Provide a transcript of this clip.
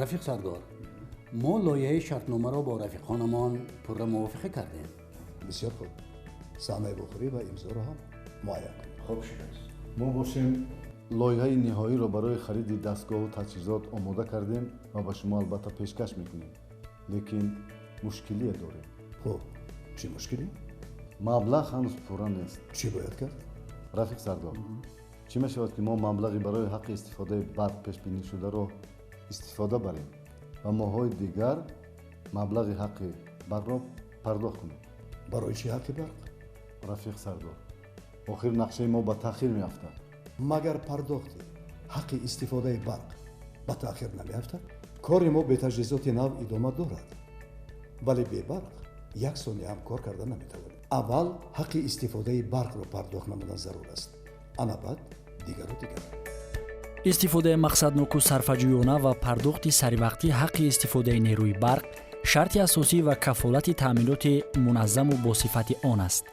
Рафиқ сардор, мо лоиҳаи шартномаро бо рафиқонамон пурра мувофиқа кардем. Бисёр хуб, саҳнаи вохӯрӣ ва имзоро ҳам муайян кунед. Хуб шудааст. Мо бошем, лоиҳаи ниҳоиро барои хариди дастгоҳу таҷҳизот омода кардем ва ба шумо, албатта, пешкаш мекунем, лекин мушкилие дорем. Хуб, чӣ мушкилӣ? Маблағ ҳанӯз пурра нест. Чӣ бояд кард? Рафиқ сардор, чӣ мешавад, ки мо маблағи барои ҳаққи истифодаи барқ пешбинишударо истифода барем ва моҳҳои дигар маблағи ҳаққи барқро пардохт кунем? Барои чӣ ҳаққи барқ? Рафиқ сардор, охир нақшаи мо ба таъхир меафтад. Магар пардохти ҳаққи истифодаи барқ ба таъхир намеафтад? Кори мо бе таҷҳизоти нав идома дорад, вале бе барқ як сония ҳам кор карда наметавонем. Аввал ҳаққи истифодаи барқро пардохт намудан зарур аст, ана баъд дигару дигар. Истифодаи мақсадноку сарфаҷӯёна ва пардохти саривақтӣ ҳаққи истифодаи нерӯи барқ шарти асосӣ ва кафолати таъминоти муназзаму босифати он аст.